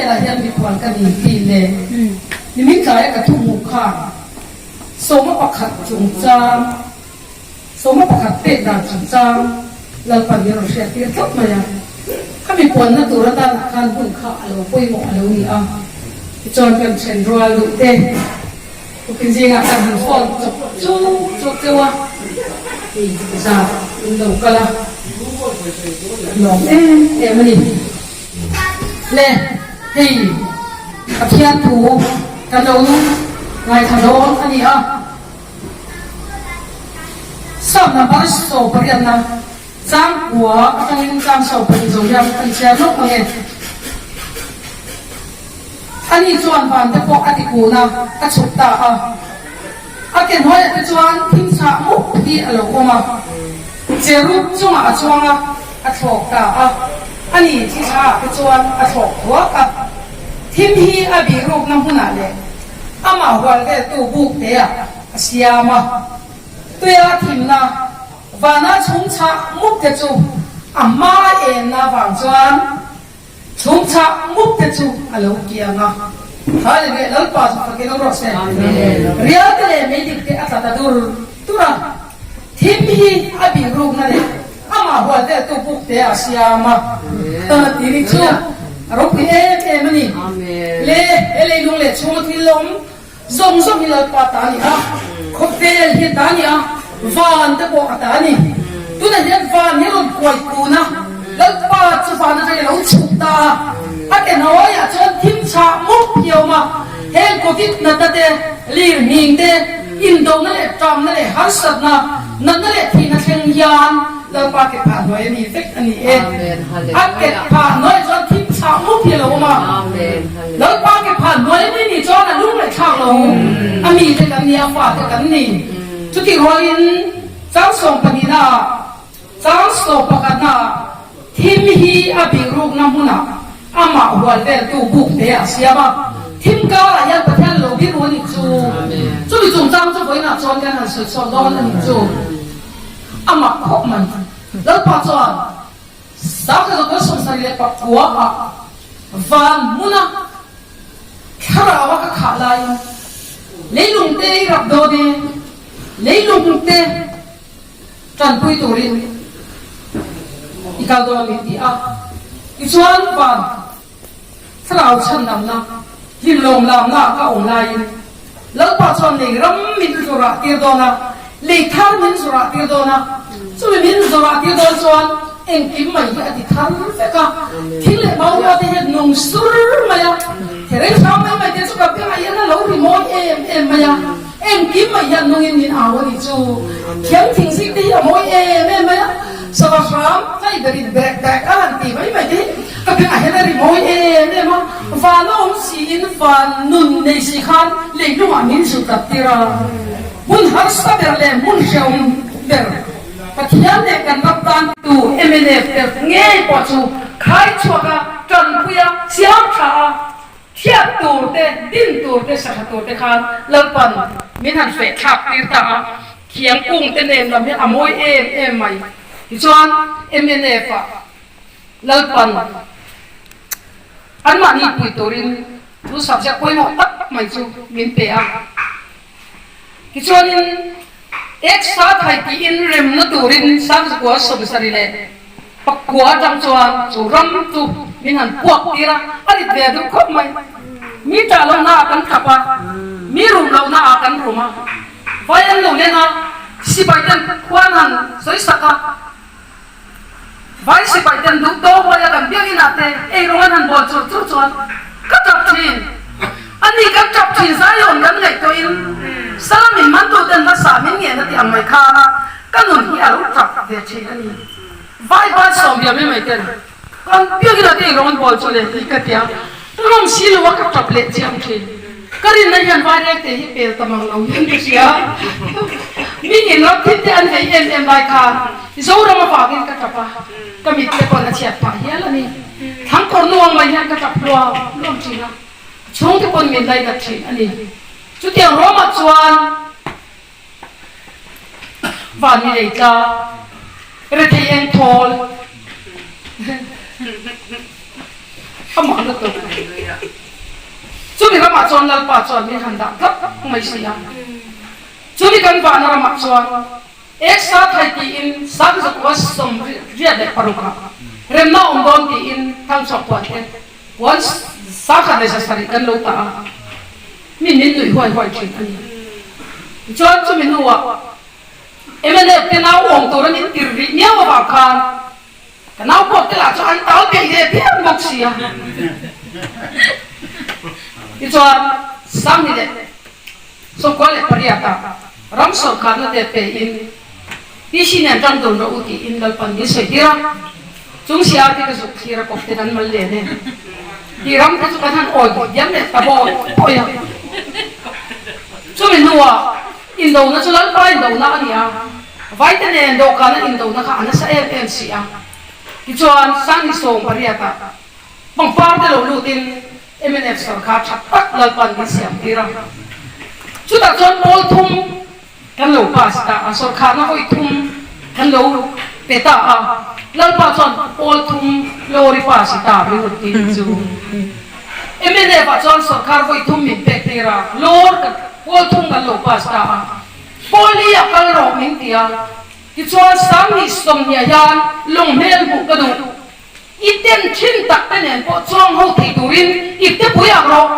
Khawvelah hian mikhual ka ni tih leh nimin tlaia ka thu hmuh khan sawma pakhat chungchang, sawma pakhat pek dan chungchang Lalpan min rawn hriat tir tlat mai a. Khami puanna tur atanah khan hun kha a lo pawimawh a lo ni a. Tichuan kan then rual duh te Tukin zingah kan han phone chawp chuk chuk deuh a, hei zat in lo kal a, kan lawm em em a ni. Le hei Pathian thu kan lo ngaithla dawn a ni a, Psalm number 18 na changkua atangin chang 12 zo hian kan chhiar lawk ang e. Ani chuan van te pawh a ti kun a, a chhuk ta a. A ke hnuaiah te chuan thim chhah mup hi a lo awm a. Cherub chungah a chuang a, a thlawk ta a. Ani thi thlaah te chuan a thlawk thuak a. Thim hi a bihrukna hmunah leh amah hual veltu buk teah a siam a. Tuia thimna vana chhum chhah mup te chu a hma enna avang chuan Chhung chhah mup te chu a lo kiang a, Hallelujah, Lalpa chu fakin awm rawh se. Rial te leh meidik te a tla ta dur dur a, thim hi a bih rukna leh amah hual veltu buk te a siam a, ti ri chu a ropui em em a ni. Le, he leilung leh chhunga thil awm Zawng zawng hi Lalpa ta a ni a, khawvel hi ta a ni a, van te pawh a ta a ni. Tunah hian van hi a rawn kuai kun a, Lalpa chu van atangin a lo chhuk ta a, a ke hnuaiah chuan thim chhah mup hi a awm a, heng covid natna te, lir hning te, indona leh ṭamna leh harsatna, natna leh thihna thleng hian Lalpa ke phah hnuai a ni vek a ni e. A ke phah hnuaiah chuan thim chhah mup hi a lo awm a. Lalpa ke phah hnuai mai ni chuan a lung leh thlak lo. A mite kan ni, a fate kan ni. Chutih rualin chang sawm pahnihnaah, chang sawm pakhatnaah thim hi a bihrukna hmunah amah hual veltu buk te a siam a. Thim karah hian Pathian lo biru a nih chu. Chumi chungchang chu vawiinah chuan kan han sawi chhuak dawn a nih chu. Amah khawp mai. Lalpa chuan Sakha Doctor 74 ah van hmuna thlarau a ka khah laiin leilung te i rap dawn e, leilung te tanpui turin i kal dawn min ti a. Tichuan van thlarau chhandamna hlimlawm lamna ka awm laiin Lalpa chuan lei ram min zawrah tir dawn a, lei thar min zawrah tir dawn a, chumi min zawrah tir dawn chuan engkim mai hi a ti thar vek a, thing leh mau ruate hian nung sur mai a, thereng hrang mai mai te chu ka bengah hian a lo ri mawi em em mai a, engkim mai hian nungin min au a nih chu, thiam thing zik te hi a mawi em em mai a, sava hram tlai berin brek brek a han ti mai mai te hi ka bengah hian a ri mawi em em a. Van a awm siin van nun nei si khan leilungah min zut tat tir a, hmun harsa ber leh hmun hrehawm ber Pathian leh kan ram tantu mnf ber ngei pawh chu khai chhuak a, tanpui a, siam tha a, thiat tur te, din tur te, sa tha tur te khan Lalpan min han feh thlak tir ta a, thiang kung te nen lam hian a mawi em em mai. Tichuan mnf ah Lalpan anmahni pui turin thu subject pawimawh tak mai chu min pe a. Tichuanin Eksa thai tiin remna turin Sangzukua 79 atang chuan chu ram chu min han puak tir a, a rit ve duh khawp mai. Mi tah lohna ah kan tap a, mi rum lohna ah kan rum a, vai an lo len a, sipai ten khuan han sawi sak a, Vai sipai ten duh tawk mai a kan biakinn ah te ei rawng an han bawl chur chur chuan ka tap thin. A ni kan tap thin Zion kan ngaihtuah in Salam in man tu ten hmasa min ngen a ti ang mai kha ka nun hi a lo tap ve thin a ni. Vai vai sawm biam em mai ten kan biakinn ah te ei rawng an bawl chu le hi ka tia ka ngam si lo a ka tap leh chiang thin. Ka rinna hian vai reng te hi pel ta mang lo hian ka hria. Mi in ram thil te an vei em em lai kha Zoram avangin ka tap a, ka mit te pawn a chhiat phah hial a ni. Thangkawr nuang mai hian ka tap hluam hluam thin a, ka chhungte pawn min laidat thin a ni. Chutiang Rome-ah chuan van mi lei tla, rethei eng thawl. A mak lutuk. Chumi ramah chuan Lalpa chuan min han dah tlat mai si a. Chumi kan vahna ramah chuan Eksa thai tiin Sangzakua 86 ah remna awm dawn tiin Thangchhuak puan te puan 17,700 kan lo tah a, mi min nuih huai huai thin a ni. Tichuan chumi hnuah mnf te nau awm tura min tir rih miau avang khan Ka nau pawh te lah chu an tal peih ve phian bawk si a. Tichuan, 2098 ah ram sawrkharna te pein PC nen tang dun rawh u tiin Lalpan min sawi tir a. Chung CRT ka zuk thlir a kawp ten an mal len e. Tih ram te chu kan han awi duh diam leh ta bawi bawi a. Chumi hnuah indona chu Lalpa indona a ni a. Vaite nen dawhkana indona kha a nasa em em si a, tichuan 2018 ah pangpar te lo lutin mnf sorkar tha tak Lalpan min siam tir a, chutah chuan pawl thum kan lo pass ta a, sorkharna hawi thum kan lo pe ta a, Lalpa chuan pawl thum lawri pass i ta min rawn ti chu mnf ah chuan sorkar hawi thum min pek tir a, lawr pawl thum kan lo pass ta a. Pawli a kal rawh min ti a, tichuan 2020 ah hian lawng hmel hmuh ka duh. I ten thin tak te nen pawh chuang ho thei turin ipte pui ak rawh.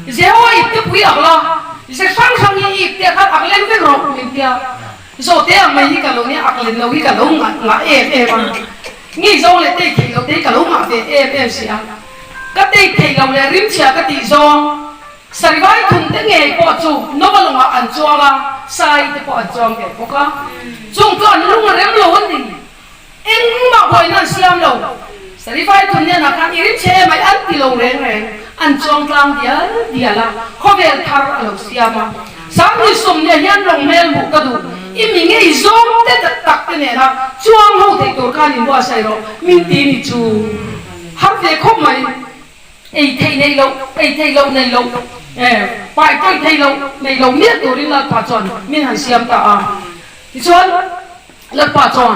Jehovah ipte pui ak la, ze hrang hrang hi i ipte ah khan ak leng vek rawh min ti a. Zawhte ang mai hi ka lo nia, ak len lo hi ka lo ngah ngah em em a. Ngi zawng leh tei theih lo te hi ka lo ngah ve em em si a. Ka tei theih lo leh rimchhia ka tih zawng. Sarivai thum te ngei pawh chu Nova lawngah an chuang a, Sai te pawh an chuang ve bawk a. Chung chu an lung a rem lo an ni. Engmah buaina an siam lo. Sarivai thum hnenah khan i rim che em ai an ti lo reng reng. An chuang tlang dial dial a, khawvel thar a lo siam a. 2020 ah hian lawng hmel hmuh ka duh. I mi ngei zawng te tak te nena chuang ho theih tur khan inbuatsaih rawh min ti ni chu. Har ve khawp mai. Ei theih nei loh, ei theih loh nei loh, pai tawih theih loh nei lo miah turin Lalpa chuan min han siam ta a. Tichuan, Lalpa chuan,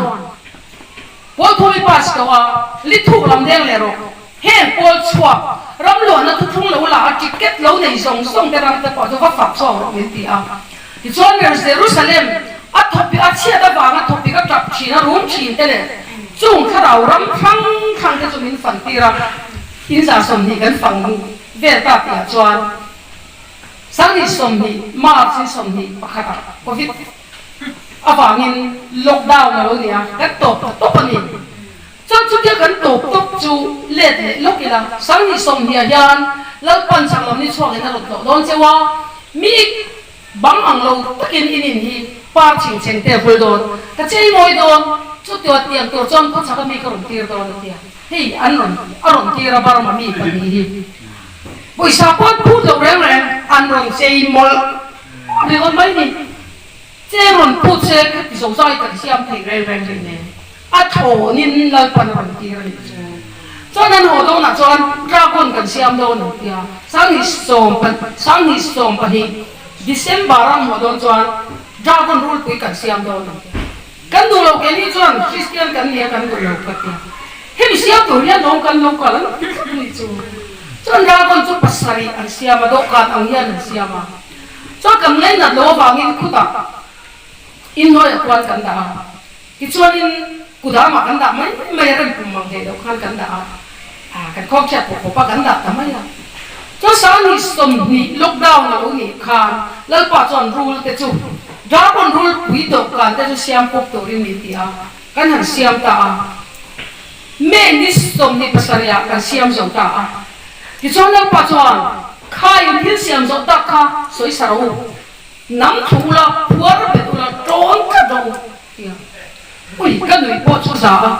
Pawl thumi pass tawh a, li thuk lam deng leh rawh. Heng pawl chhuak, ram luahna thuthlung lo la a, ticket lo nei zawng zawng te ram te pawh chu va fak chhuak rawh min ti a. Tichuan, Jerusalem a thawpik a chhiat avanga thawpik a tap thin a, rum thin te leh chung thlarau ram hrang hrang te chu min fan tir a. In 120 kan fang vel ta tihah chuan 2020 March in 21 ah Covid avangin lockdown a lo ni a, kan tawp ta tawp a ni. Chuan chutia kan tawp tawp chu let leh lawk ila, 2020 ah hian Lalpan chaklam ni chhuakin a rawn tlawh dawn cheu a, mi bang ang lo takin in in hi par chhingchheng te a vul dawn, ka chei mawi dawn, chutia tiang tur chuan khawchhak a mi ka rawn tir dawn a tia. Hei an rawn a rawn tir a Burma mi pahnih hi pawisa pawh an phut loh reng reng an rawn chei mawlh ringawt mai ni. Che rawn phut se ka ti zo zai kan siam thei reng reng rih nen a thlawnin Lalpan a rawn tir a nih chu. Chuan an haw dawnah chuan dragon kan siam dawn an tia 2012 December an haw dawn chuan dragon rulpui kan siam dawn an tia. Kan duh lo keini chuan Kristian kan nia kan duh lo ka ti. Hemi siam tur hian lawm kan lo kal an ti tlat anih chu. Chuan Dragon chu pasarih an siam a, dawhkan ang hian an siam a. Chuan kan ngainat lo avangin khutah inhnuaiah khuan kan dah a. Tichuanin kudamah kan dah mai mai a, rem pum mang hlei loh khan kan dah a. Kan khawm chhiat pawp pawp a kan dah ta mai a. Chuan 2020 lockdown a lo nih khan Lalpa chuan rul te chu Dragon rul pui dawhkan te chu siam pawp turin min ti a, kan han siam ta a. May ni 27 ah kan siam zo ta a. Tichuan Lalpa chuan Kha in thil siam zawh tak kha sawi sa rawh u, nam thlu ula, phuar bet ula, tawn tlat rawh u. Tia ui ka nuih pawh chu za a,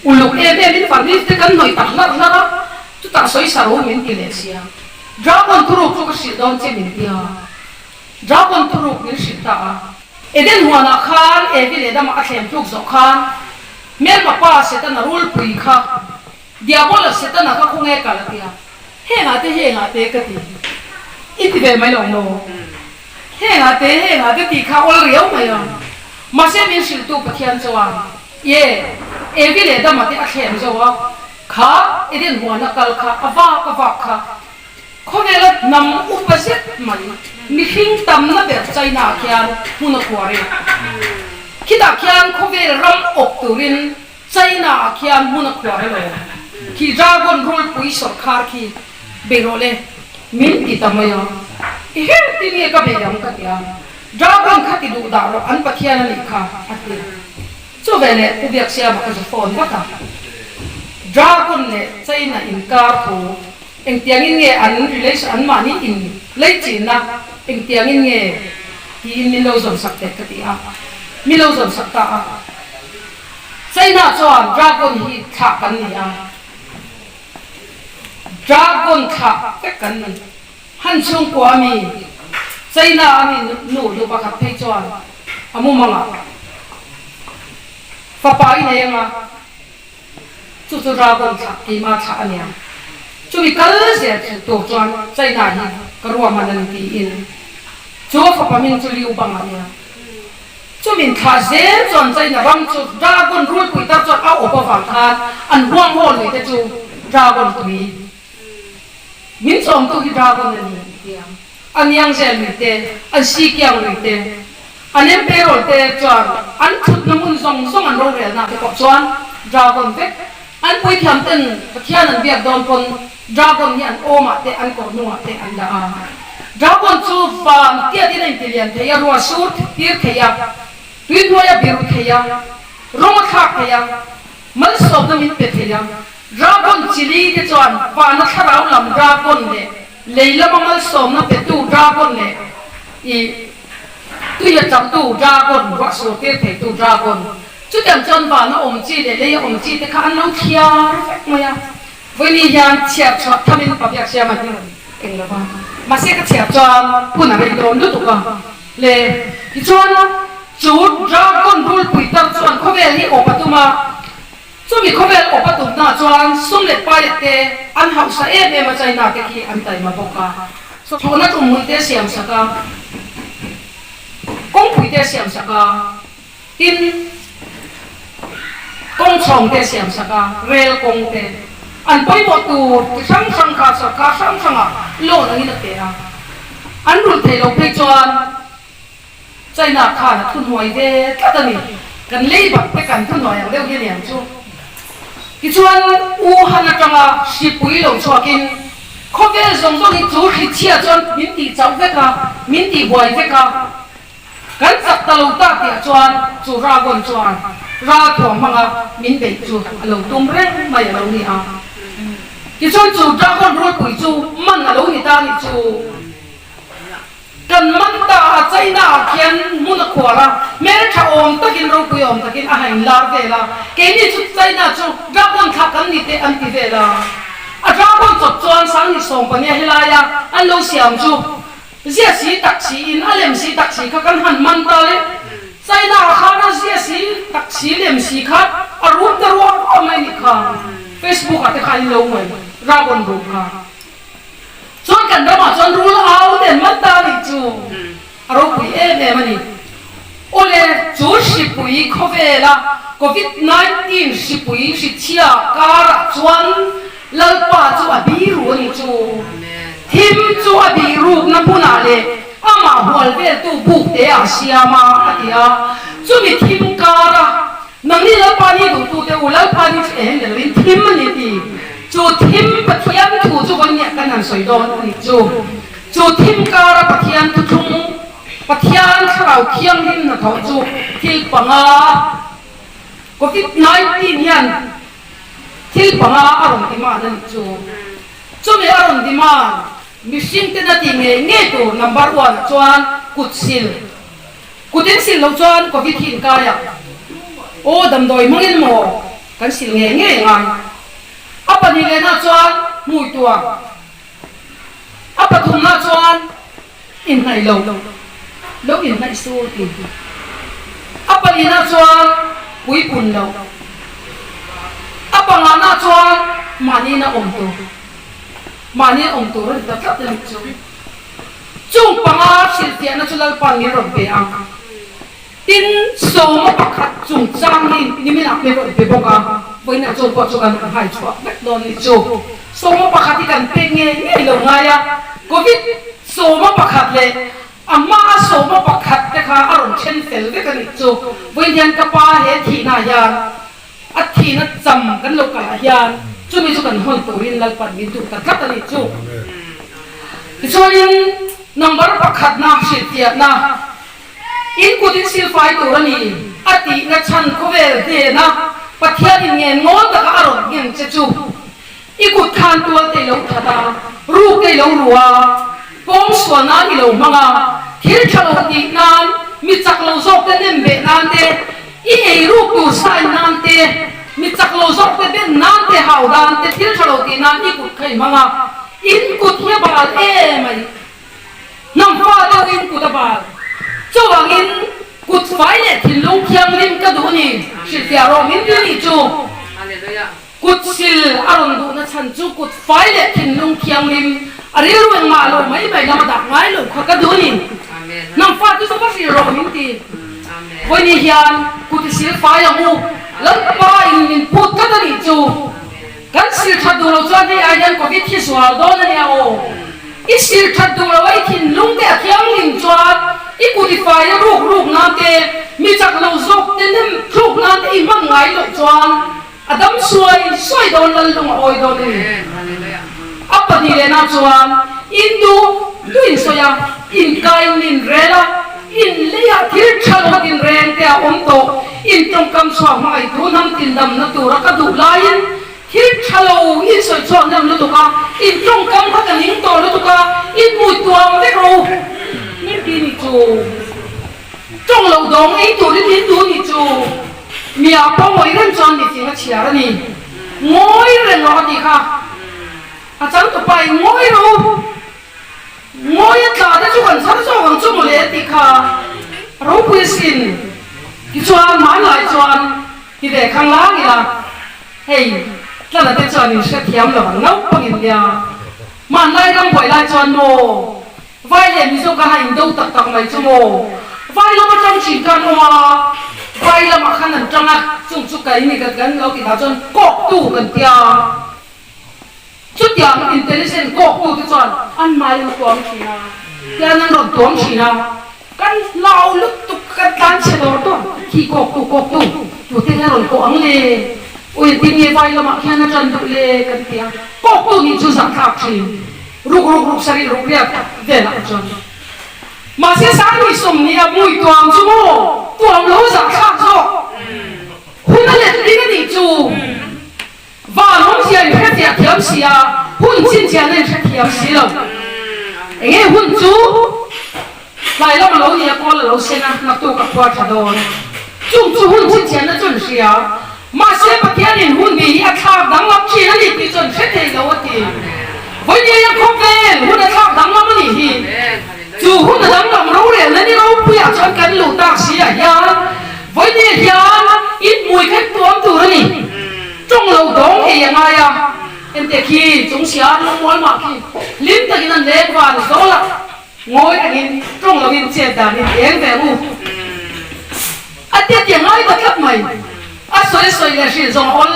uluk em em in varnish te kan hnawih tak hlarh hlarh a, chutah sawi sa ro min ti leh sia. Dragon thuruk chu ka hrilh dawn che min tia, Dragon thuruk min hrilh ta a. Eden huanah khan Evi leh Adama a thlem tluk zawh khan hmelma pa Setana rulpui kha Diabola Setana kha khawnge kal a tia, hengah te hengah te ka ti i ti ve mai lo maw? Hengah te hengah te tih kha awl riau mai a, mahse min hrilhtu Pathian chuan, Ye, Evi leh Adama te a thlem zo a. Kha Eden huana kal kha a vak a vak kha khawvela hnam upa zet mai mihring tamna ber China ah khian hmun a khuar e. Khitah khian khawvel ram awp turin China ah khian hmun a khuar elo. Khi Dragon rulpui sawrkhar khi bei rawh le min ti ta mai a. I her ti nge ka bei ang ka ti a. Dragon kha ti duh dah rawh an Pathian a nih kha a ti. Chu veleh Pu Biaksiama ka zu phone vat a, Dragon leh China inkar thu engtiangin nge an relation an mahni in leichinna engtiangin nge tiin min lo zawn sak teh ka ti a, min lo zawn sak ta a. China chuan Dragon hi thlah kan ni a, Dragon thlah vek kan ni. Han chhungkua ami China ami nu nu pakhat phei chuan a mumangah fapa i nei anga chu chu Dragon thlah keima thlah a nia chumi kal zel tur chuan China hi ka ruahman a ni tiin chu a fapa hming chu Liu Bang a nia chumin thlah zel chuan China ram chu Dragon rulpui tar chuan a awp avang khan an huang haw lui te chu Dragon tui Min chawmtu hi Dragon a ni an ti a, a niangzel lui te, an sikiang lui te, an emperor te chuan an thutna hmun zawng zawng an rorelna te pawh chuan Dragon vek. An puithiam ten Pathian an biak dawn pawn Dragon hi an awmah te an kawr hnungah te an dah a. Dragon chu van tiatin a intilian thei a, ruah sur tir thei a, tui hnuai a biru thei a, rawng a thlak thei a, malsawmna min pe thei a. Dragon chili te chuan vana thlarau lam dragon leh lei lama malsawmna petu dragon leh i tuia chaktu dragon, ruah sur tir theitu dragon. Chutiang chuan vana awm chi leh leia awm chi te kha an lo thiar vek mai a. Vawiini hian chhiar chhuah thamin pabiak siam a hlim eng lo va, mahse ka chhiar chuan hun a rei dawn lutuk a le. Tichuan chu dragon rulpui tar chuan khawvel hi awp a tum a. Chumi khawvel awp a tumna chuan sum leh paiah te an hausa em em a, China te khi an taima bawk a, thlawhna tumhmun te siam sak a, kawngpui te siam sak a, tin kawngchhawng te siam sak a, rel kawng te an pawimawh tur chi hrang hrang kha sawrkar hrang hrangah loan angin a pe a, an rulh theih loh phei chuan China khan a thuhnuai ve tlat a ni. Kan lei bak te kan thuhnuai ang deuh hi a ni ang chu. Tichuan Wuhan atanga hripui lo chhuakin khawvel zawng zawng hi chu hrichhia chuan min tih chauh vek a, min tih buai vek a. Kan chak ta lo ta tihah chuan chu Ragon chuan ralthuam hmanga min beih chu a lo tum reng mai a lo ni a. Tichuan chu Dragon rulpui chu man a lo ni ta nih chu. Kan man ta a, China ah khian hmun a khuar a, hmeltha awm takin ropui awm takin a hain lar vel a, keini chu China chu dragon thla kan ni teh an ti vel a, a dragon chawp chuan Sanghnih sawmpania helaia an lo siam chu zia si tak si in a lem si tak si kha kan han man ta le, China ah khan a zia si tak si lem si kha a rum ta ruah ruah mai nih kha, Facebook ah te khan in lo hmu em dragon rum kha. Chuan kan ramah chuan rul au te an man ta nih chu a ropui em em a ni. Awle, chu hripui khawvela Covid 19 hripui hrichhia karah chuan Lalpa chu a biru a nih chu. Thim chu a bihrukna hmunah leh amah hual veltu buk te ah siam a, a ti a. Chumi thim kara Nangni Lalpa ni duhtute u, Lalpa ni chu eng ni loin thim a ni ti. Chu thim Pathian thu chu vawinia kan han sawi dawn a nih chu. Chu thim kara Pathian thuthlung, Pathian Thlarau Thianghlim hnathawh chu thil panga Covid 19 hian thil panga a rawn demand a nih chu. Chumi a rawn demand mihring tena ti ngei ngei tur number one ah chuan kut sil. Kut in sil loh chuan Covid hi in kai a, aw damdawi hmangin maw kan sil ngei ngei ngai. A pahnih lehna chuan hmui tuang, a pathumna chuan inhnaih lo, lo inhnaih sur tih, a pahnihna chuan puipun lo, a pangana chuan mahniin a awm tur, mahniin awm tur a ni ta tlat a nih chu. Chung panga hrilhfiahna chu Lalpa'n min rawn pe a, tin sawma pakhat chungchang hi niminah min rawn pe bawk a. Vawiinah chu pawh chu kan hai chhuak vek dawn nih chu. Sawma pakhat hi kan pek ngei ngei lo ngai a, Covid 11 leh a hmaa 11 te kha a rawn then fel vek a nih chu. Vawiin hian ka pa he thihnaah hian a thihna cham kan lo kalah hian chumi chu kan hawn turin Lalpan min duh ta tlat a nih chu. Tichuanin number pakhatna hrilhfiahna. In kut in silfai tur a ni, a tihna chhan khawvel hnena Pathianin ngen ngawl taka a rawn nghen che chu. I kut khan tual te i lo that a, ruk te i lo ru a, kawng sual nan i lo hmang a, thil tha lo tih nan, mi chak lo zawk te nem beh nan te, i ei ruk tur sign nan te, mi chak lo zawk te ben nan te, hau dan te, thil tha lo tih nan i kut kha i hmang a, in kut hi a bal em a ni. Hnam fa deuhin kut a bal. Chuvangin kut fai leh thinlung thianghlim ka duh ni, hrilhfiah rawh min ti nih chu. Kut sil a rawn duhna chhan chu kut fai leh thinlung thianghlim a rilru engmah lo mai mai lama dah ngai lo kha ka duh ni. Hnam fa chu va hril rawh min ti. Vawiini hian kut i sil fai ang u, Lalpa in min phut tlat a nih chu. Kan sil that duh lo chuan hei ai hian Covid hi zual dawn a nia aw. I sil that duh lo a i thinlung te a thianghlim chuan i kut i fai a ruk ruk nan te, mi chak lo zawk te nem thluk nan te i hman ngai loh chuan a dam suai suai dawn lallung a awi dawn a ni. A pahnih lehna chuan in duh duh in sawi a, in kai min rel a, in leiah thil tha lo a din reng te a awm tawh, in tawngkam chhuak hmangaihtu hnam tindamna tura ka duh laiin thil tha lo in sawi chhuak hnem lutuk a, in tawngkam kha ka ning tawh lutuk a, in hmui tuam vek rawh u min ti nih chu. Tawng lo dawng ei turin min duh nih chu. Mi ah pawh ngawi reng chuan mifing a chhiar a ni. Ngawi reng rawh a tih kha. A changtupa in ngawi rawh u. Ngawi a tla te chu kan chhar zawk ang chu mawle a tih kha. Ropui asin. Tichuan hmanlai chuan ti ve khang lang ila hei tlana te chuan in hrethiam lo ang naupang in nia. Hmanlai ram buai lai chuan maw Vai leh Mizo ka han indo tak tak mai chu maw? Vai lam atang thin khan awm a, vai lamah khan an tang a, chung chu kai ni kan kan lo tih dah chuan kawktu kan tia. Chutiang intelligent kawktu te chuan an hmai an tuam thin a, tian an rawn tuam thin a, kan hlau lutuk kan tlan chhe dawr dawr, khi kawktu kawktu tute hian rawn kawh ang le, ui engtin nge vai lamah khian a tan duh le kan tia, kawktu nih chu zahthlak thin. Ruk ruk ruk sarih ruk riat velah chuan mahse Sangni sawmni a mui tuam chu maw tuam lo zahthlak zawk hun a let ding a nih chu van awmzia in hrefiah thiam si a hun chhinchhiahna in hrethiam si lo enge hun chu tlai lam a lo ni a kawl a lo sen a naktuk a khua tha dawn chung chu hun chhinchhiahna chu an hria. Mahse Pathianin hun bi hi a thlak danglam thin a ni tih chuan hre thei lo a ti. Vawinia khawvel hun a thlak danglam a nih hi. Chu hun a danglam rorelna ni ropuiah chuan kan luh tak si ah hian vawinia hian inhmui khat tuam tur a ni. Tawng lo dawng ei a ngai a, enteh khi chung sia lungmual mah khi hlim takin an leng van zawl a, ngawi rengin tawng loin chet danin eng ve u. A tia tia ngai ta tlat mai. A sawi sawi leh hrilh zawng awl.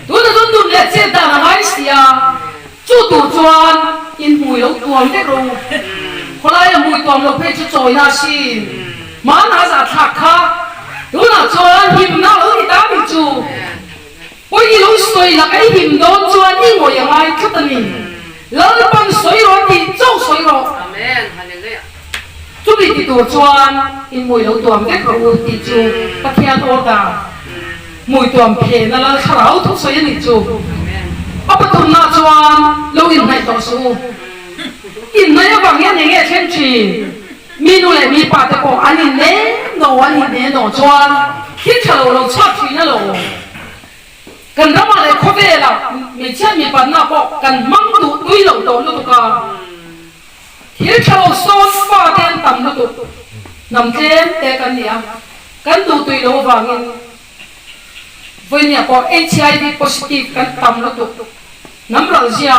Tuna chuan nun leh chet dan a ngai si a, chu tur chuan in hmui lo tuam vek rawh u. Khawlaia hmui tuam lo phei chu chawina a sin. Hmana a zahthlak kha tunah chuan himna a lo ni ta ni chu. Pawi i lo sawi lak a i him dawn chuan i ngawih a ngai tlat a ni. Lalpan sawi rawh tih chauh sawi rawh. Chumi ti tur chuan in hmui lo tuam vek rawh u tih chu Pathian order, hmui tuam phena lal thlarau thusawi a nih chu. A pathumna chuan lo inhnaih tawh suh u. Inhnaih avang hian eng nge thleng thin? Mi nu leh mi pa te pawh an inne no an inne no chuan thil tha lo lo chhuak thin a lo. Kan ramah leh khawvelah hmeichhia mipatna pawh kan hmang duh tui lo tawh lutuk a. Thil tha lo sawn pa te an tam lutuk. Hnam tlem te kan ni a, kan duh tui lo avangin vawinia pawh HIV positive kan tam lutuk. Hnam ral zia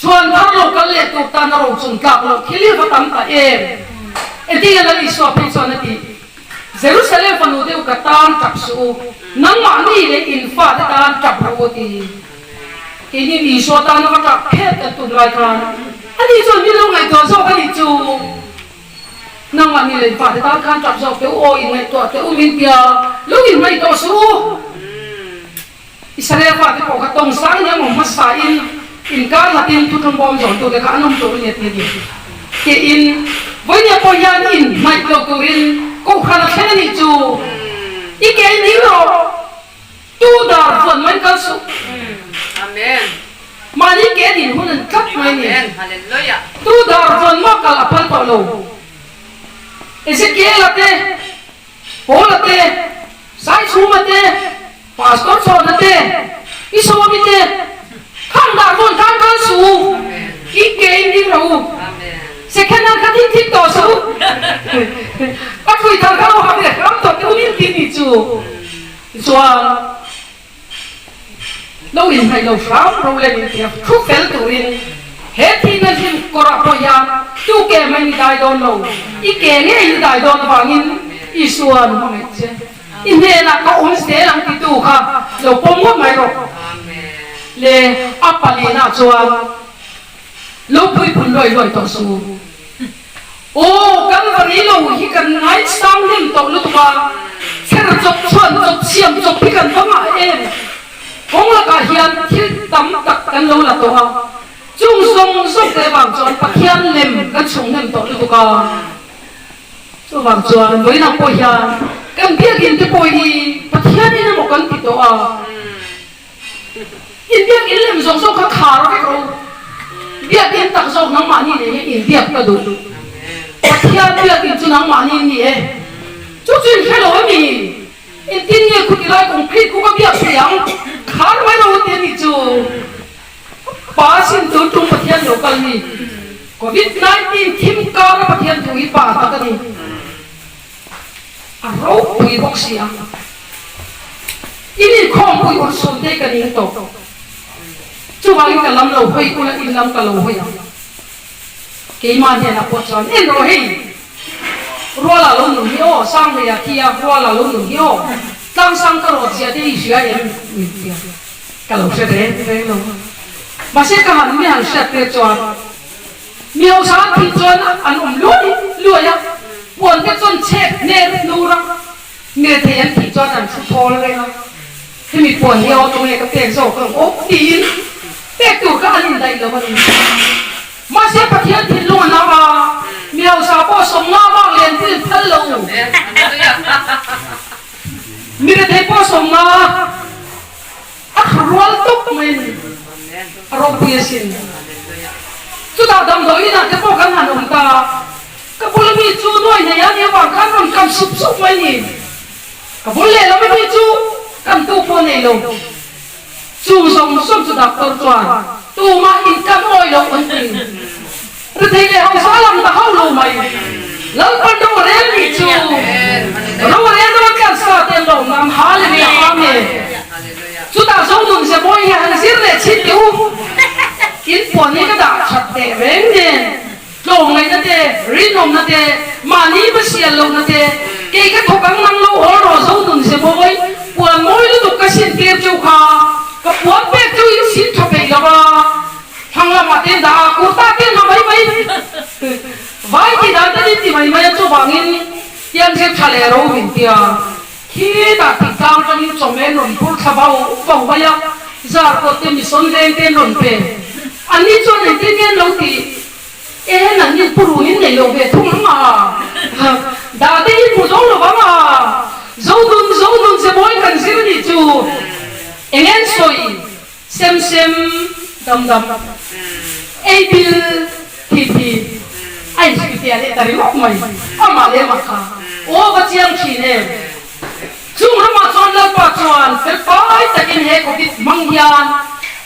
chuan thar lo kal leh tur tan a rochung tlak loh thil hi va tam ta em? Engtin nge Lal Isua phei chuan a tih? Jerusalem fanu te u ka tan tap suh u, nangmahni leh in fate tan tap rawh u a ti. Keini Isua tana va tap phet kan tum lai khan ani chuan min lo ngaihtuah zawk a nih chu. Nangmahni leh in fate tan khan tap zawk teh u aw, inngaihtuah teh u min tia, lo inngaihtuah suh u. Israel fate pawh kha tawng sang in an awm hmasa in inkar hlatin thuthlung bawm zawntute kha an awm tur a ni a ti a ni. Tiin vawinia pawh hian in hnaih lo turin kohhran a thleng a nih chu. I ke in ding rawh, tu dar vuan mai kal suh. Mahni ke din hun an tlat mai a ni. Tu dar vuan mah kal a phal tawh lo. Ezekiel-a te, Paul-a te, Saichhuma te, Pastor Chhawna te, Pi Sawmi te, Khang dar vawn khan kal suh u, i ke in ding rawh u, second hand kha thil thil tawh suh u, a thui thar kha lo hak leh ram tawh te u min ti ni chu. Tichuan lo inhnaih lo hram ro leh min ti a, thu fel turin he thihna hlim kawrah pawh hian tu ke mai ni dai dawn lo, i ke ngei ni dai dawn avangin Isuan hmangaih che. I hnenah ka awm zel ang titu kha lo pawm ngawt mai rawh. Le a palinah chuan lo puipun luai luai tawh suh u. Aw, kan va ri lo hi kan ngaisang hnem tawh lutuk a, chher chawp chhuan chawp siam chawp hi kan va ngah em? Kawng lakah hian thil tam tak kan lo la tawh a, chung zawng zawng te vang chuan Pathian lem kan chhung hnem tawh lutuk a. Chuvang chuan vawiinah pawh hian kan biakinn te pawh hi Pathianin emaw kan ti tawh a, in biakinn lem zawk zawk kha khar vek rawh u, biakinn tak zawk nangmahni nen hian inbiak ka duh, Pathian biakinn chu nangmahni ni e, chu chu in hre lo ami? Engtin nge khuti lai concrete khu ka biak thei ang? Khar mai rawh u ti a nih chu. Pa sin tun tum Pathian lo kal hi Covid 19 thim kara Pathian thu hi pa tak a ni. A ropui bawk si a. In inkhawmpui urhsun te ka ning tawh. Chuvangin ka lam lo hawi ula in lam ka lo hawi ang. Keimah hnenah pawh chuan en rawh hei. Ruala lo nun hi aw, Sanghleia thi a Ruala lo nun hi aw, Tlangsang ka rawt zia te hi hria em? Min ti a. Ka lo hre reng reng lo. Mahse ka han mi han hriat tir chuan mi hausa an thih chuan an awm luai luai a, puan te chuan chhek hner hnur a, mirethei an thih chuan an thu thawl reng a, hemi puan hi aw tunge ka pek zawk ang aw tiin pek tur kha an indaih lo a ni. Mahse Pathian thinlung a nau a, mi hausa pawh 50 bak lian pui an phal lo. Mirethei pawh 50. A thlu rual tawp mai a ni. A ropui asin. Chutah damdawi inah te pawh kan han awm ta. Ka bul ami chu nuai nei a nih avang khan rawn kam sup sup mai a ni. Ka bul lehlam ami chu kam tu pawh nei lo. Chu zawng zawng chu doctor chuan tumah inkam awi loh an ti. Rethei leh hausa lang ta hauh lo mai. Lalpan ro a rel nih chu. Ro a rel dawn tlan sa te an lawm nan Hallelujah Amen. Chutah Zonun ze mawi hi han zir leh chhin teh u. In puan hi ka dah that teh reng nen tlawmngaihna te, rinawmna te, mahni hmasial lohna te, kei ka thawk ang nang lo hawl rawh Zonun ze mawi puan mawi lutuk ka sin tir cheu kha ka puan pek chu in sin tha peih lo va. Thlang lamah te dah a, kurta te ha mai mai, vai tih dan te din ti mai mai a, chuvangin tiang zir tha leh ro min tia, khitah tih tlang atangin chawhmeh an rawn phur thla vau vau mai a, zar kawt te misawn veng te an rawn pe, anni chuan engtin nge an lo tih, e nanni purun in nei lo ve thung ang a, dah te in hmu zo lo vang a, Zodun Zodun Zemawi kan zir nih chu eng en sawi. Sem sem dam dam ei bil thi thi a inhrilh fiah leh ta ringawt mai amah leh amah kha aw va chiang thin em. Chung ramah chuan Lalpa chuan felfai takin he Covid hmang hian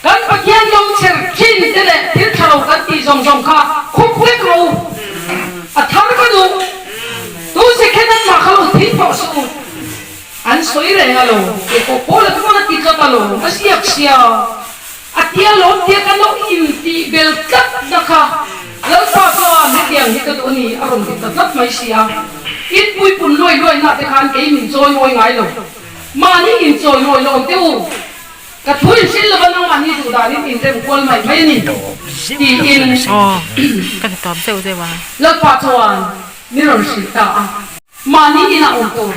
kan Pathian lo chher thin te leh thil tha lo kan tih zawng zawng kha khup vek rawh u. A thar ka duh. Tu second an mah kha lo thil tawh suh u. An sawi reng a lo, kei pawh Paula chu pawn a ti tlat a lo, a ziak sia, a tia lawm tia kan lo intih bel tlat na kha Lalpa chuan hetiang hi ka duh a ni a rawn ti ta tlat mai si a. In puipun luai luai na te khan kei min chawimawi ngai lo. Mahni in chawimawi lo ang teh u. Ka thu in hrilh lova nangmahni duh danin in rem kual mai mai a ni, tiin Lalpa chuan min rawn hrilh ta a. Mahni inah awm tur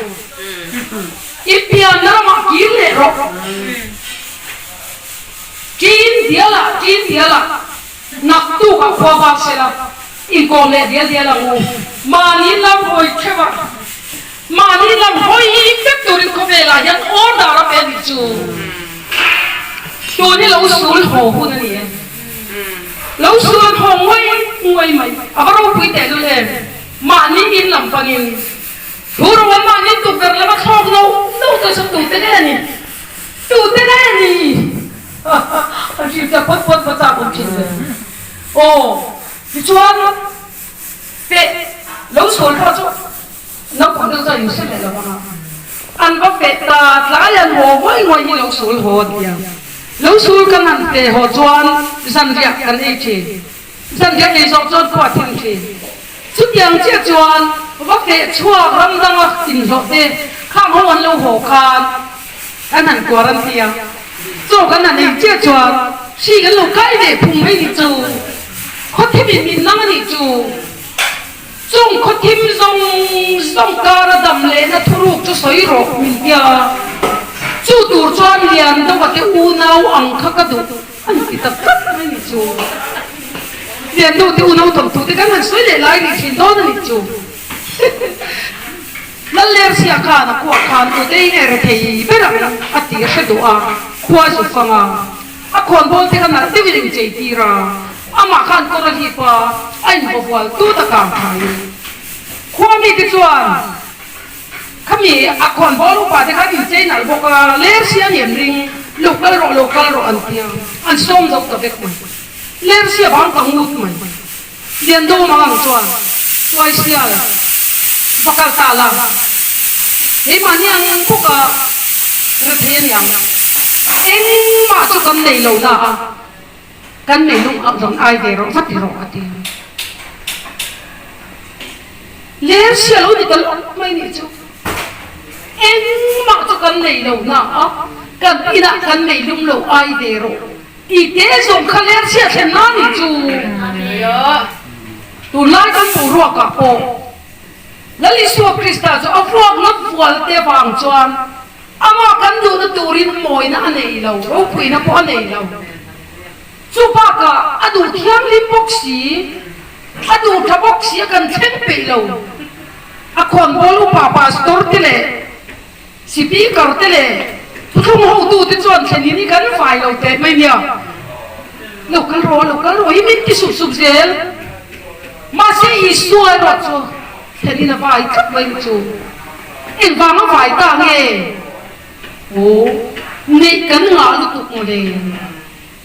i pianna ramah kir leh rawh. Ṭin dialah, ṭin dialah, naktukah khua vak sela inkawm leh dial dial ang u. Mahni lam hawi theuh a, mahni lam hawi vek turin khawvelah hian order a pe a nih chu. Tun hi lo sul haw hun a ni e. Lo sul haw nguai nguai mai, a va ropui tehlul em. Mahni in lam panin thu rawng mahni tukverh lama thlawk no no te chu tute nge a ni? Tute nge a ni? A hrilh ta phawt phawt va chak awm thin ve. Aw, tichuan feh lo sual pawh chu naupang deuh chuan in hre leh lo ang a. An va feh ta tlai an haw nguai nguai hi lo sul haw an ti a. Lo sul kan han feh haw chuan zanriah kan ei thin. Zanriah ei zawh chuan khua thim thin. Chutiang chiah chuan va feh chhuak ram danga inhlawh te khang ho an lo haw khan kan han quarantine a, chaw kan han ei chiah chuan hri kan lo kai ve phung mai nih chu. Khaw thim in min nang a nih chu. Chung khaw thim zawng zawng kara dam lehna thuruk chu sawi rawh min tia. Chu tur chuan lian deuha te unau ang kha ka duh. An ti tak tak mai nih chu. Lian deuh te unau thawk tu te kan han sawi leh lai rih thin dawn a nih chu. Lallersia khan a khuah khan tute hi nge rethei ber ang a ti a hre duh a, khua zu fang a, a khawnbawl te kha nalh deuhin a inchei tir a, amah khan kawr a hlip a, a invavual tut a kang thaiin. Khua mite chuan. Khami a khawnbawl upa te khan inchei nalh bawk a, Lersia ni an ring, lo kal rawh, lo kal rawh an ti a, an sawm zo ta vek mai. Lersia vang ta ngut mai. Liando mang ang chuan Tuaisial va kal ta la, keimahni ang bawk a rethei a niang, engmah chu kan nei lo na a, kan nei lung ah rawn ai ve rawh va ti rawh a ti a. Lersia lo ni ta lawk mai nih chu. Engmah chu kan nei lo na a, kan inah kan nei lum lo ai ve rawh tih te zawng kha lersia thlen na nih chu. Tunlai kan boruakah pawh Lal Isua Krista chu a vuakna vual te vang chuan amah kan duhna turin mawina a nei lo, ropuina pawh a nei lo. Chu bakah a duh thianghlim bawk si, a duh tha bawk si a kan thleng peih lo. A khawnbawl upa pastor te leh speaker te leh thuthlung hotu te chuan thlen in hi kan fai lo teh mai nia. Lo kal rawh, lo kal rawh hi min ti sup sup zel. Mahse Isua erawh chu thlen in a vai tlat mai chu. Engvanga vai ta nge? Aw, neih kan ngah lutuk mawle.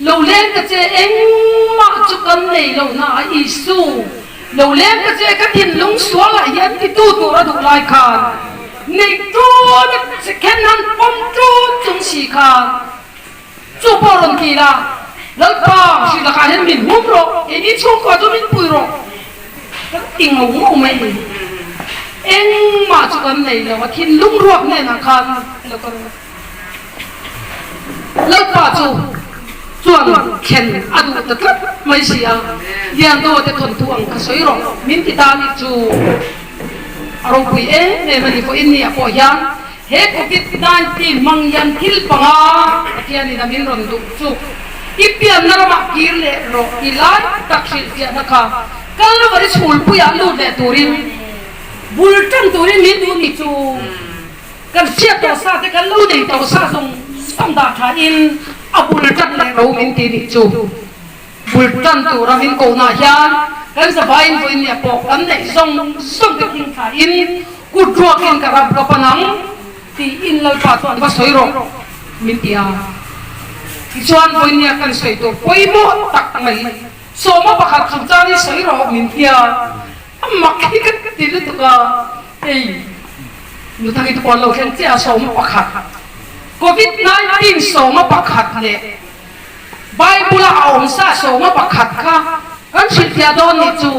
Lo leng ta che engmah chu kan nei lo na a Isu, lo leng ta che ka thinlung sualah hian titu tur a duh lai khan nei tun a che khen han pawm tun chung si khan chu pawh rawn ti la, Lalpa hri lakah hian min hum rawh, keini chhungkua chu min pui rawh kan ti ngau ngau mai ni. Engmah chu kan nei lo a thinlung ruak hnenah khan lo kal. Lalpa chu chuan thlen a duh ta tlat mai si a, Liandaw te thawnthu ang kha sawi rawh, min ti ta nih chu a ropui em em a ni. Vawiin ni ah pawh hian he Covid 19 hmang hian thil panga Pathianin a min rawn duh chu i pianna ramah kir leh rawh ti lai tak hrilhfiahna kha Kalvari chhulpuiah lut leh turin bul tan turin min duh nih chu. Kan hriat tawh sa te kan lo nei tawh sa zawng zawng dah tha in a bul tan leh ro min ti nih chu. Bul tan tura min kohna hian kan zavaiin vawinia pawh kan neih zawng zawng te thing thla in kut ruakin ka ram ka pan ang tiin Lalpa chuan va sawi rawh min ti a. Tichuan vawinia kan sawi tur pawimawh tak mai sawma pakhat chungchang hi sawi rawh min ti a. A mak hi ka ti lutuk a, hei Nuthangite pawh an lo thleng chiah a, 11, Covid 19 11 leh Bible a a awm sa 11 kha kan hrilhfiah dawn nih chu.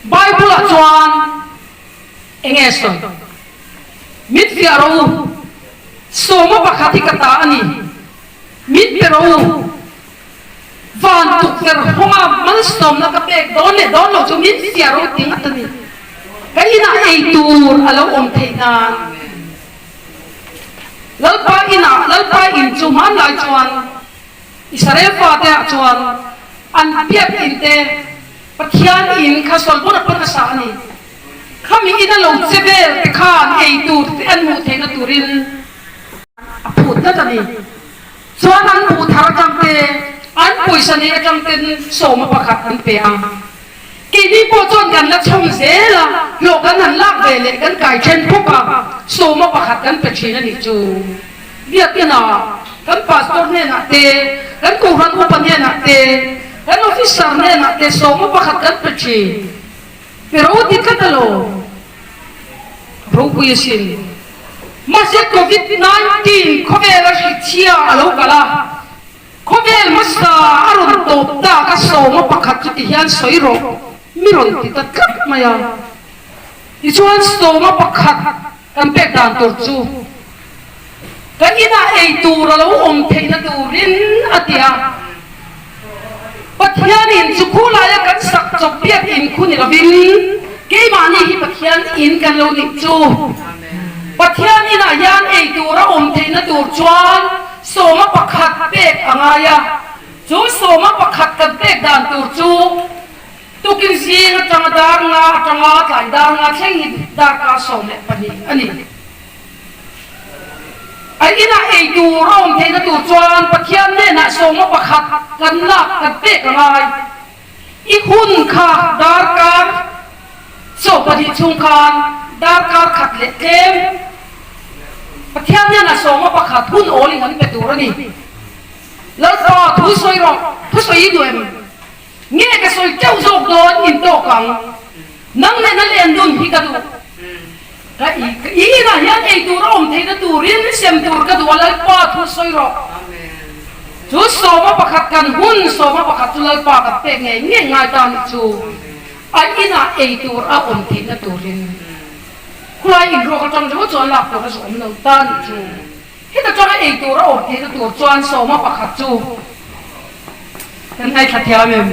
Bible ah chuan. Enge sawi? Min fiah rawh u, sawma pakhat hi ka ta a ni. Min pe rawh u, van tukverh hawnga malsawmna ka pek dawn leh dawn lo chu min fiah rawh u ti ngat a ni. Ka inah ei tur a lo awm theih nan. Lalpa inah, Lalpa in chu hmanlai chuan Israel fate ah chuan an biak in te Pathian in kha Solomon-a pawn a sa a ni. Khami ina lo che vel te khan ei tur te an hmuh theihna turin a phut tlat a ni. Chuan an buh thar atang te, an pawisa nei atang ten sawma pakhat an pe a. Keini pawh chuan kan la chhawm zel a, hlawh kan han lak ve leh kan kai then bawk a, sawma pakhat kan pe thin a nih chu. Biakina kan pastor hnenah te, kan kohhran upa hnenah te, kan officer hnenah te sawma pakhat kan pe thin. Pe ro ti tlat alawm. Ropui asin. Mahse Covid 19 khawvela hrichhia a lo kal a, khawvel hmasa a rawn tawp tak a sawma pakhat chu ti hian sawi rawh mi rawn ti ta tlat mai a. Tichuan sawma pakhat kan pek dan tur chu kan inah ei tur a lo awm theihna turin a ti a. Pathianin chu khulaia kan sak chawp biak in khu ni lovin keimahni hi Pathian in kan lo nih chu. Pathian inah hian ei tur a awm theihna tur chuan sawma pakhat pek a ngai a, chu sawma pakhat kan pek dan tur chu tukin zing atanga dar nga atanga tlai dar nga thleng hi darkar 12 a ni. A inah ei tur a awm theihna tur chuan Pathian hnenah sawma pakhat kan lak kan pek a ngai. I hun kha darkar 12 chhung khan darkar khat leh tlem Pathian hnenah sawma pakhat hun awl in an pe tur a ni. Lalpa thu sawi rawh, thu sawi i duh em? Nge ka sawi teuh zawk dawn in tawk ang. Nang nena len dun hi ka duh. Ka i inah hian ei tur a awm theihna turin sem tur ka duh a Lalpa thu sawi rawh. Chu sawma pakhat kan hun sawma pakhat chu Lalpa kan pek ngei ngei ngai ta nih chu a inah ei tur a awm theihna turin khulai inruak atang ringawt chuan lak tur a zawm lo ta nih chu. Heta tanga ei tur a awm theihna tur chuan sawma pakhat chu kan ngaithla thiam em?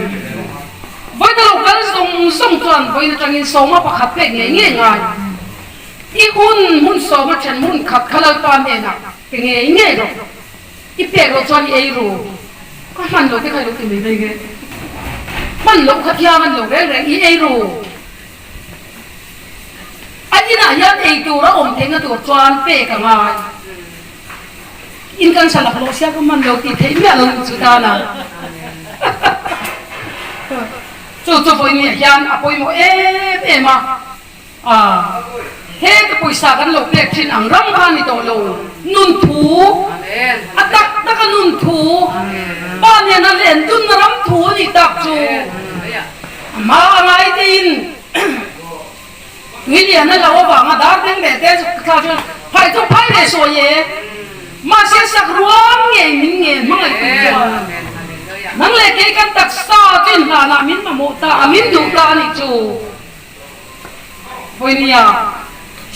Vawiin a lo kal zawng zawng chuan vawiin atangin sawma pakhat pek ngei ngei ngai. I hun hmun sawma then hmun khat kha Lalpa hnenah pe ngei ngei rawh. I pek loh chuan i ei ru. Ka hman loh te kha i lo ti mai mai nge? Hman loh kha thiang an lo reng reng i ei ru. A inah hian ei tur a awm theihna tur chuan pek a ngai. In kan sa laklawh sia ka hman lo tih theih miah lo nih chu tan a. Chu chu vawiin hian a pawimawh em em a. A heta pawisa kan lo pek thin ang ram kha a ni tawh lo. Nun thu, a tak taka nun thu, pa nena len dunna ram thu a nih tak chu. A hma a ngai teiin tui lian a lo avanga dar beng leh te thla chuan phai chu phai leh sawi e. Mahse sak ruang ngei min ngen hmangaih tur chuan nang leh kei kan taksa chu inhlanah min mamawh ta a, min duh ta a nih chu. Vawinia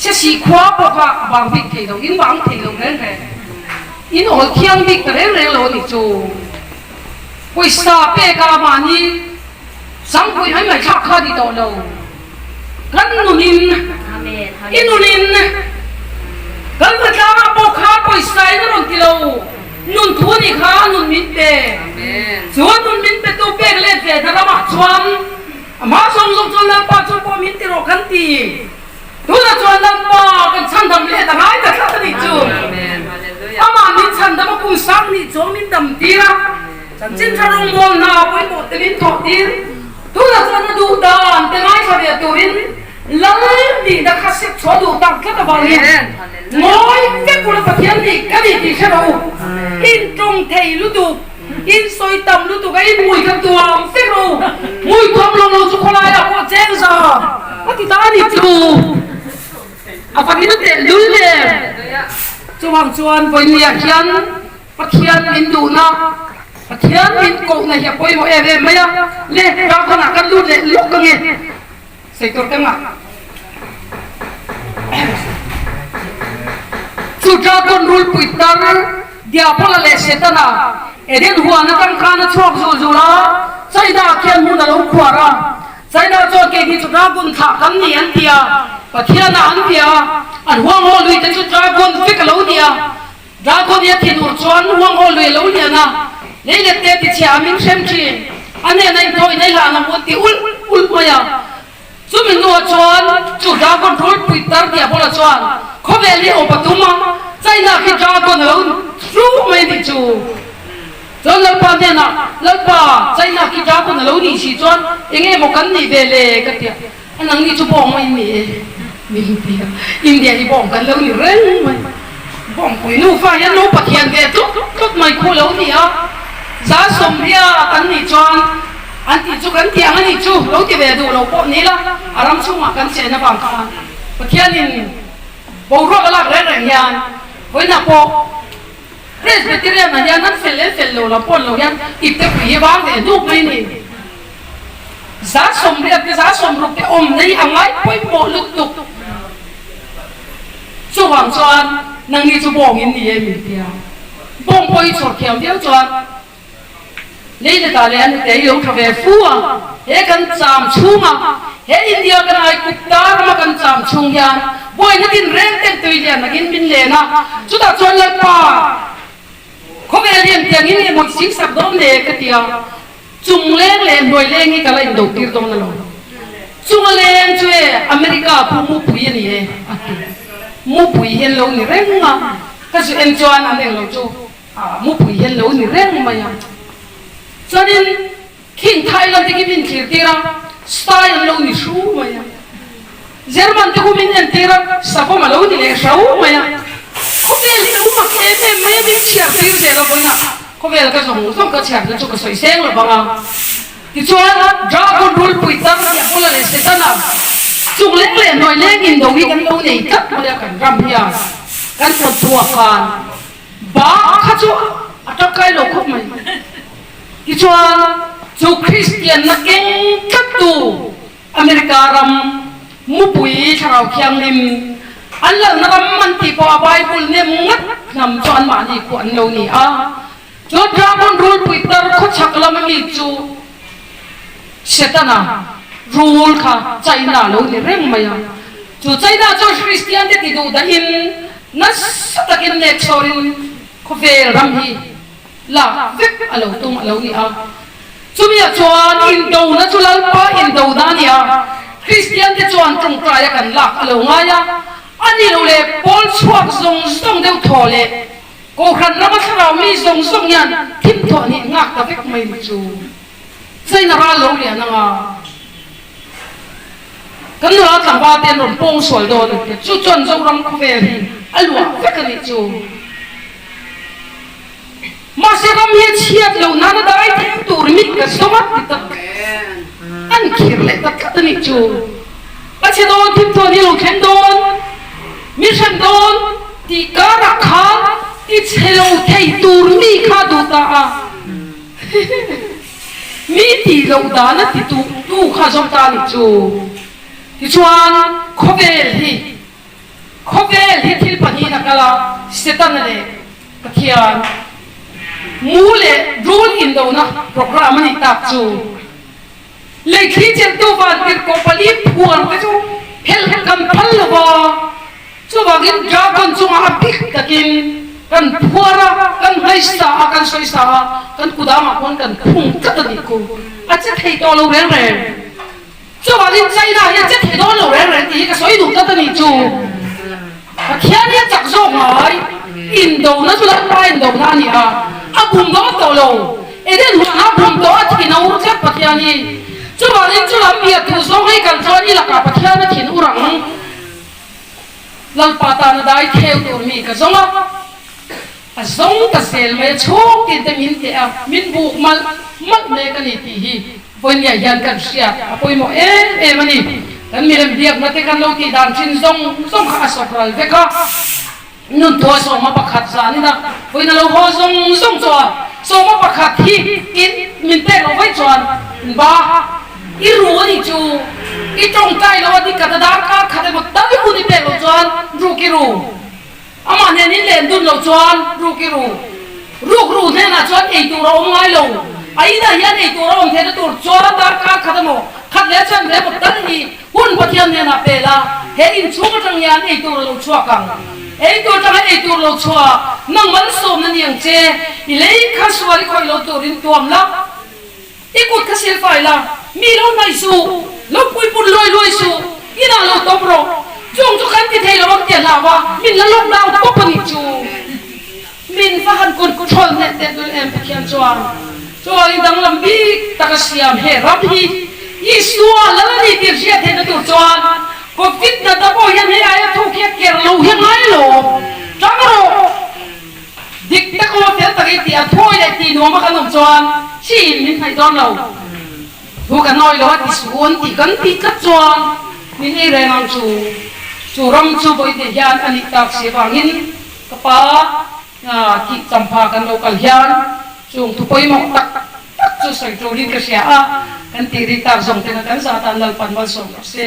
Sesi khua pawh kha a bang bik thei lo, in bang thei lo reng reng, in awl thiang bik ta reng reng lo a nih chu. Pawisa pek a mahni sangpui mai mai thlak kha a ni tawh lo. Kan nunin, i nunin kan hnatlangah pawh khan pawisa in a rawn ti lo, nun thu a nih kha nun min pe. Chu a nun min petu pek let ve na ramah chuan Amah zawng zawng chuan Lalpa chu pawh min ti rawh kan ti. Tunah chuan Lalpa kan chhandam leh ta ngai ta tlat a nih chu. Amah min chhandam a kum sang nih chu min dam tir a, chanchin tha rawngbawlna pawimawh te min thawh tir. Tunah chuan a duh dan te ngaithla ve turin Lal nihna kha sep chhuah duh tak tlat avangin ngawi vek ula Pathian nih ka ni tih hre rawh u. Intawng thei lutuk. In sawi tam lutuk a in hmui kha tuam vek rawh u. Hmui tuam lo lo chu khawlaiah pawh cheng za a ti ta a ni chu. A fakin a teh lul em. Chuvang chuan vawinia hian Pathian min duhna, Pathian min kohna hi a pawimawh em em mai a. Le, Rangkhawnah kan lut leh lawk ange. Sawi tur ka ngah. Chu Dragon rulpui tar Diabola leh Setana Eden huan atang khan a chhuak zul zul a, China ah khian hmun a lo khuar a. China chuan keini chu Dragon thlah kan ni an ti a, Pathian ah an bia a, an huanghaw lui te chu Dragon vek a lo ni a. Dragon hi a thinur chuan huanghaw lui a lo lian a, leilet te tichhia a min hrem thin, a hnena inthawi nei hlan ang u an ti ulh ulh mai a. Chumi hnuah chuan chu Dragon rulpui tar Diabola chuan khawvel hi awp a tum a, China khi Dragon a lo hru mai a nih chu. Chuan Lalpa hnenah, Lalpa, China khi Dragon a lo nih si chuan eng nge maw kan nih ve le? ka ti a, a nangni chu bawng mai in ni e min ti a, India hi bawng kan lo ni reng mai. Bawngpui nufa hian lo Pathian ve tlut tlut mai khu lo ni a, 180 kan nih chuan An tih chu kan tiang a nih chu lo ti ve duh lo pawh ni la, a ram chhungah kan chen avang khan Pathianin boruak a lak reng reng hian vawiinah pawh Presbyterian ah hian an fel leh fel lo lam pawh an lo hian ipte pui hi vang ve hnuk mai a ni. 180 te 60 te awm nei a ngai pawimawh lutuk. Chuvang chuan nangni chu bawng in ni e min tia. Bawng pawh hi chhawr thiam viau chuan Leiletah leh a hnute hi lo tha ve fu a, he kan cham chhunga he India kan ai kup ta rama kan cham chhung hian buaina din reng ten tui lian angin min len a, chutah chuan Lalpa khawvel hian tiangin nge maw i singsak dawn le ka ti a, chung leng leh hnuai leng hi ka la indo tir dawn a lo. Chunga leng chu e America phu mupui a ni e a ti. Mupui hian lo ni reng a, ka zu en chuan an englo chu. A mupui hian lo ni reng mai a. Chuanin khing Thailand te khi min thlir tir a, style an lo ni hru mai a. German te khu min en tir a, savawm a lo ni leh hro mai a. Khawvel hi lo mak em em mai a, min chhiar tir zel a vawiinah khawvel ka zawng zawng ka chhiar na chu ka sawi seng lo vang a. Tichuan Dragon rulpui tar Diabola leh Setana chung leng leh hnuai leng indo hi kan lo nei tlat mai a kan ram hian kan thawnthuah khan. Ba kha chu a tangkai lo khawp mai. Tichuan, chu Kristianna keng tlattu America ram mupui Thlarau Thianghlim an lalna ram an tih pawh a Bible nem ngat hnam chu anmahni khu an lo ni a. Chu Dragon rulpui tar khawchhak lama mi chu Setana rul kha China lo ni reng mai a. Chu China chuan Kristiante ti duh dahin nasa takin nek sawrin khawvel ram hi lak vek a lo tum a lo ni a. Chumiah chuan indona chu Lalpa indona a ni a, Kristiante chuan tawngtaia kan lak a lo ngai a, a ni lo leh pawl chhuak zawng zawng deuh thaw leh Kohhran rama thlarau mi zawng zawng hian thimthawh nih nghak ta vek mai ni chu. China ral lo lian anga kan nula tlangval te an rawn pawng sual dawn a tia chu chuan Zoram khawvel hi a luah vek a nih chu. Mahse ram hi a chhiat loh nan a dai thei tur mit ka zawng a ti tak an khir leh ta tlat a nih chu. A chhe dawn thimthawn hi lo thleng dawn mi hrem dawn tih karah khan ti chhe lo thei tur mi kha duh ta a. Mi tih loh dan a ti tu tu kha zawng ta nih chu. Tichuan khawvel hi khawvel hi thil pahnihin a kal a, Setana leh Pathian mu leh rul indona program a nih tak chu. Leithli chelhtu vantirhkoh pali phuar te chu phelh kan phal lo va, chuvangin dragon chungah a bik takin kan phuar a, kan hmaisa a, kan sawisa a, kan kudamah pawn kan phung tlat a nih khu. A che thei tawh lo reng reng. Chuvangin China hi a che thei dawn lo reng reng tih hi ka sawi duh tlat a nih chu. Pathian hi a chak zawk ngai, indona chu Lalpa indona a ni a, a bum dawn tawh lo. Eden huanah bum tawh a thin a ur tlat Pathian hi. Chuvangin chu lam bia tu zawng hei kan chuan i lakah Pathian a thin ur ang. Lalpa tana dai theu tur mi ka zawng a, a zawng ta zel mai a chhung tin te min teh a, min buk malh malh mek a ni tih hi Vawinia hian kan hriat a pawimawh em em a ni. Kan milem biakna te kan lo tih dan thin zawng zawng kha a sawp ral vek a. Nun tuah sawma pakhat zanin a vawiin a lo haw zawng zawng chuan sawma pakhat hi in min pek loh vaih chuan in ba i ru a nih chu i tawngtai lo a ni ka ta darkar khat emaw tal hun i pek loh chuan ruk i ru. Amah nen in leh. hun loh chuan ruk i ru. Ruk ru hnenah chuan ei tur a awm ngai lo. A inah hian ei tur a awm theihna tur chuan darkar khat emaw, khat leh chuan ve emaw tal hi hun Pathian hnenah pe la, he inchhung atang hian ei tur a lo chhuak ang. Ei tur atanga ei tur lo chhuak, nang malsawmna ni ang che, i lei kha sual i khawih lo turin tuam la. I kut kha sil fai la, mi lo hnaih suh, lo puipun luai luai suh, inah lo tawp rawh. Chung chu kan ti thei lo ang ti a hlau a, min la lockdown tawp a nih chu. Min va han control hneh teh dul em Pathian chuan. Chuan i danglam bik tak a siam he ram hi Isua lal a ni tih hriat theihna tur chuan Covid natna pawh hian hei aia thuk hi a ker lo hi a ngai lo. Tang rawh. Dik tak aw fel tak i tih a thawi leh tih nuam a kan awm chuan chi in min hnaih dawn lo. Thu kan awi lo a ti suh an tih kan tih tlat chuan min ei reng ang chu. Chu ram chu vawi te hian a nih tak si avangin ka pa thih champha kan lo kal hian chung thu pawimawh tak tak chu sawi tulin ka hria a, kan tih ri tak zawng ten a kan zah tan Lalpan malsawm rawh se.